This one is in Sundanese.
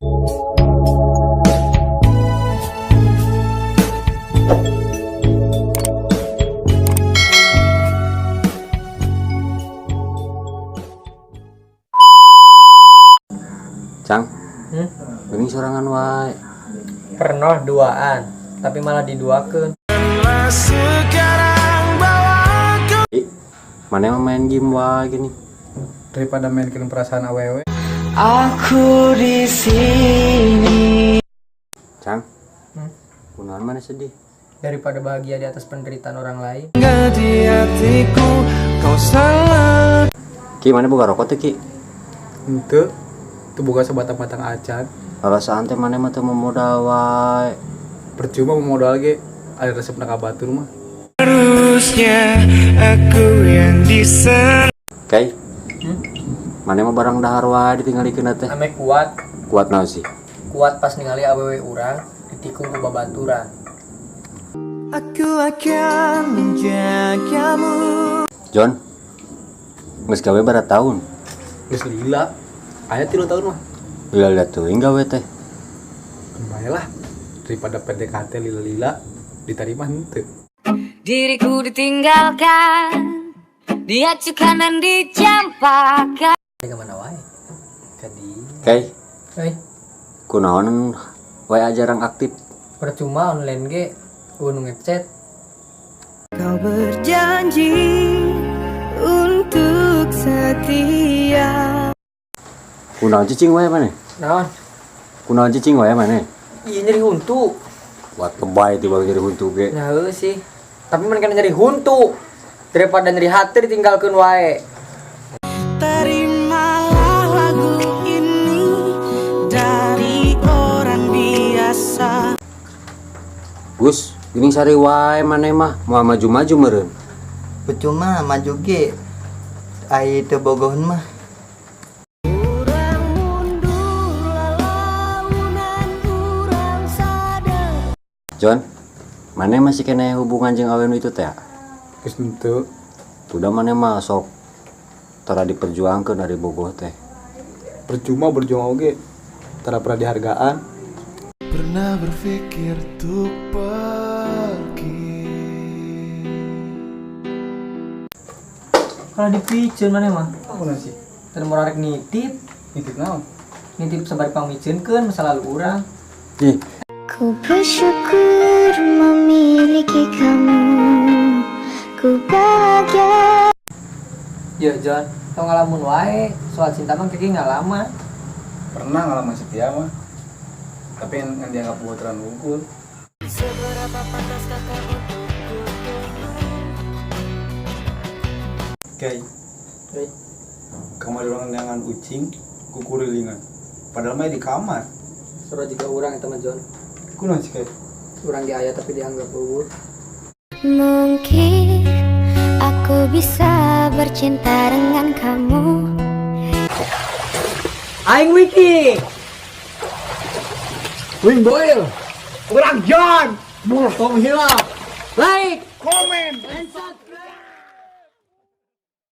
Cang, Hmm? geuning sorangan wae. Pernah duaan, tapi malah diduakeun. Ih, maneh mah main game wae gini. Daripada mainkan perasaan awewe. Aku di sini. Cang, Hmm? kunaon maneh sedih? Daripada bahagia di atas penderitaan orang lain. Di hatiku kau salah. Ki, maneh boga rokok teh, Ki? Henteu, teu boga sabatang-batang acan. Alasan teh maneh mah teu modal wae. Percuma mau modal ge, ada resep ka batur mah. Harusnya aku yang di sana. Kai, Hmm? maneh mah barang dahar wae ditinggalikeun teh. Ameh kuat, Kuat naon sih? Kuat pas ningali awewe urang ditikung ku babaturan. Aku akan menjagamu. John, geus gawe sabaraha tahun? Geus lila. Aya 3 tahun mah. Lila teuing gawe teh. Bae lah. Daripada PDKT lila-lila diterima henteu. Diriku ditinggalkan, diacuhkan dan dicampakkan. Ke mana wae? Ka dieu. Kai, Euy, kunaon WA jarang aktif? Percuma online ge euweuh nu ngechat. Kau berjanji untuk setia. Kunaon cicing wae maneh? Naon? Kunaon cicing wae maneh? Iya, nyeri huntu. Kuat lebay tiba nyeri huntu ge. Nah, heueuh sih. Tapi mending nyeri huntu daripada nyeri hati ditinggalkeun wae. Terimalah lagu ini dari orang biasa. Gus, geuning sare wae maneh mah, moal maju-maju meureun. Percuma maju ge ai teu bogoheun mah. Urang mundur lalaunan urang sadar. John, maneh masih keneh hubungan jeung awewe nu itu teh? Geus henteu. Udah, maneh mah sok tara diperjuangkeun dari bogoh teh. Percuma berjuang oge. Tara pernah dihargaan. Pernah berpikir untuk pergi. Kalau dipiceun maneh mah. Apa sih? Tadi mau rek nitip, Nitip naon? Nitip sabari pangmiceunkeun masa lalu urang. Ih, Ku bersyukur memiliki kamu. Ku bahagia. Ya John, tong ngalamun wae. Soal cinta mah kaki ngalaman. Pernah ngalaman setia mah. Tapi yang dianggap bobaturan wungkul. Seberapa pantaskah kau untukku tunggu? Kai, Euy, kamar urang neangan ucing, kukurilingan. Padahal mah di kamar. Suruh juga urang eta mah, John. Kunaon sih, Kai? Urang ge aya tapi dianggap euweuh. Mungkin aku bisa bercinta dengan kamu. Aing Wiki. Wing Boil. Urang John. Tong hilap. Like, comment, and subscribe.